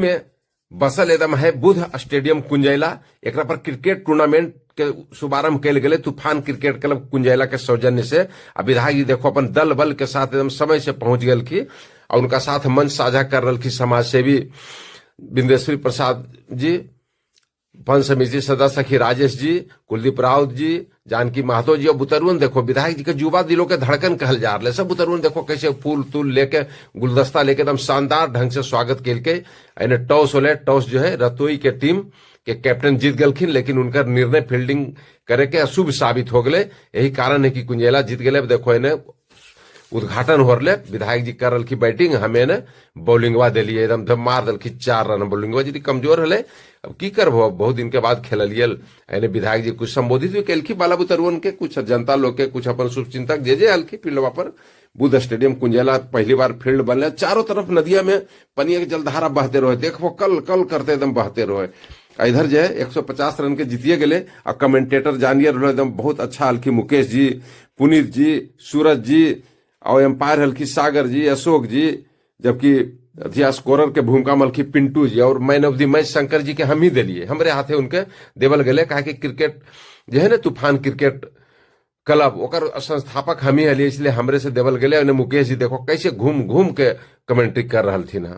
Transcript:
में बसल एकदम है बुद्ध स्टेडियम कुंजैला। एकरा पर क्रिकेट टूर्नामेंट के शुभारंभ कल गेले तूफान क्रिकेट क्लब कुंजैला के सौजन्य से। आ विधायक जी देखो अपन दल बल के साथ एकदम समय से पहुंच गए और उनका साथ मंच साझा कर रही समाज सेवी बिंदेश्वरी प्रसाद जी, पंच समिति सदस्य सखी राजेश जी, कुलदीप राउत जी, जानकी महतो जी और बुतरुअन। देखो विधायक जी के युवा दिलों के धड़कन कहल जा रहा है। सब बुतरुअन देखो कैसे फूल तूल लेके, गुलदस्ता लेके एकदम शानदार ढंग से स्वागत के। एने टॉस होले, टॉस जो है रतोई के टीम के कैप्टन जीत गलखिन, लेकिन उनका निर्णय फील्डिंग करे के अशुभ साबित हो गए। यही कारण है कि कुंजेला जीत गए। देखो एने उद्घाटन हो रहे, विधायक जी कर रही बैटिंग, हमें ने बॉलिंगवा दिलिए, एकदम धम मार दिलखी 4 रन। बॉलिंगवा जी कमजोर हले, अब की करबो, बहुत दिन के बाद खेललिए। एने विधायक जी कुछ संबोधित भी कैलखी बाला बुतरुअन के, कुछ जनता लोग के, कुछ अपन शुभचिंतक जे जे हलखी फील्डवा पर। बुद्ध स्टेडियम कुंजेला पहली बार फील्ड बनले, चारों तरफ नदिया में पनिया के जलधारा बहते रहे, देखो कल कल करते एकदम बहते रहे। आ इधर जो है 150 रन के जीतिए गए। आ कमेंटेटर जानिए रहे एकदम बहुत अच्छा हलखी मुकेश जी, पुनीत जी, सूरज जी और एम्पायर हलखी सागर जी, अशोक जी, जबकि अथिया स्कोरर के भूमिका में हलखी पिंटू जी और man of the match Shankar ji के हम ही दिलिए, हमरे हाथे उनके देवल गए। कहा कि क्रिकेट जो है ना तूफान क्रिकेट क्लब ओकर संस्थापक हम ही हलिए, इसलिए हमरे से देवल गए। मुकेश जी देखो कैसे घूम घूम के कमेंट्री कर रहा थी ना।